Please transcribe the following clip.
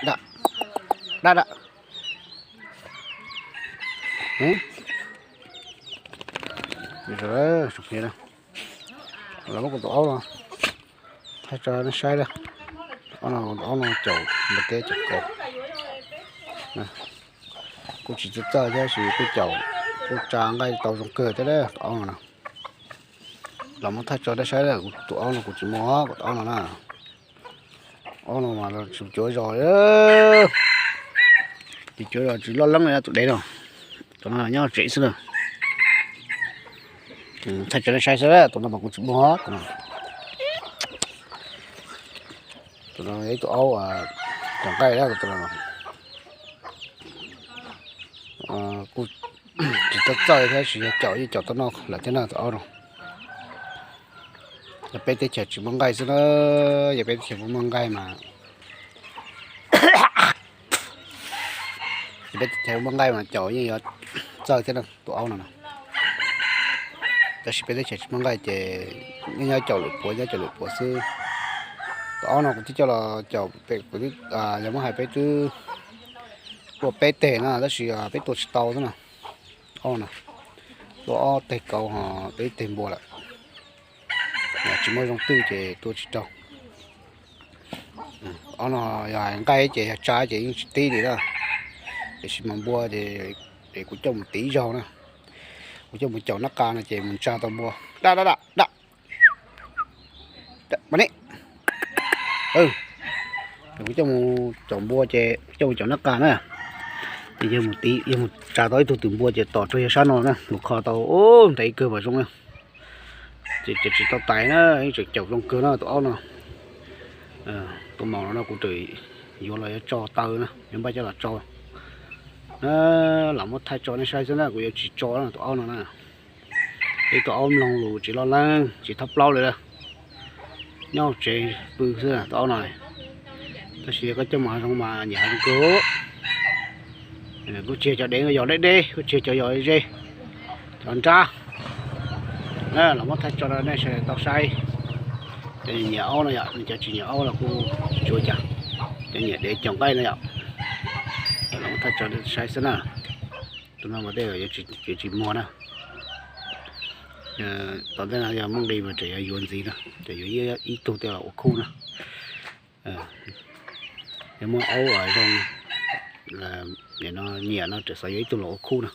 Da, da, da. Los muab kuv tus aub no thaij tso nej saib na. Aub no, aub no caum npua teb caum kaus. Kuj tsis txawj txawj thiab sis kuj caum, kuj tsa nqaij tau zoo kawg thiab tus aub no na. Los muab thaij tso nej saib, tus aub no kuv tsis muag, tus aub no na. Aub no mas tsis cuav zos, tsis cuav zos tsis loj leeb li tus dev no. Tus no nyob tsev xwb na. Thaij tso nej saib xwb, tus no mas kuv tsis muag. Tus no yog ib tug aub caum nqaij, tus no kuj tsis txawj txawj thiab sis yog caum yeej caum tau noj lawm thiab na tus aub no. Yog peb teb chaws tsis muaj nqaij xwb na, yog peb teb chaws muaj muaj nqaij mas, yog peb teb chaws muaj nqaij mas caum yeej yuav txawj thiab na tus aub no na. Tab sis peb teb chaws tsis muaj nqaij ces yeej nyob caum lwm puav, nyob caum lwm puav xwb. Tus aub no kuv twb coj los caum, yog muab hais peb twb tua peb teg na tab sis peb tua tsis tau xwb na. Aub no tua ob teg kaus ho tua ib teg npua lawm. Tsis muaj zoo twj ces tua tsis tau. Aub no yog hais nqaij ces yog tsa ces yeej tsis tib li na. Tiam sis mas npua ces kuv coj mus tiv zaug na. Kuv coj mus caum nab qa no ces mus tsa tau npua. Da, da, da, da. Mas ne, kuv coj mus caum npua ces coj mus caum nab qa na. Ces yog mus tiv, yog mus tsa tau ib tug twm npua ces tom rau yog sab no na, mus kho tau ntev kawg mas zoo na. Ces tsis tau tais na, yeej tseem caum zoo kawg na tus aub no. Tus maum no no kuv tseem yuav los yuav tso taw na, yuav npaj coj los tso. Los muab thaij tso nej saib xwb na, kuv yuav tsis tso na tus aub no na. Ib tug aub mloog lus tsis loj leeb tsis thab plaub li lawm. Nyob hauv tsev pw xwb tus aub no. Tab sis koj coj mus hav zoov mas nyiam hav zoov kawg. Kuj tsis yog cov dev yos deb deb, kuj tsis yog cov yos ze, cov nrab. Los muab thaij tso rau nej sawv daws tau saib. Cov nyiam aub no yom, cov tsis nyiam aub los kuj tsis ua cas. Cov nyiam dev caum nqaij no yom. Los muab thaij tso saib xwb na. Tus no mas tej zaum yuav tsis muag na. Tom ntej no yog muaj nqi mas tseem yuav yuav ntxiv na, tseem yuav ib tug tej los ua khub na. Yog muaj aub zoo, nim no nyiam no tseem xav yuav ib tug los ua khub na.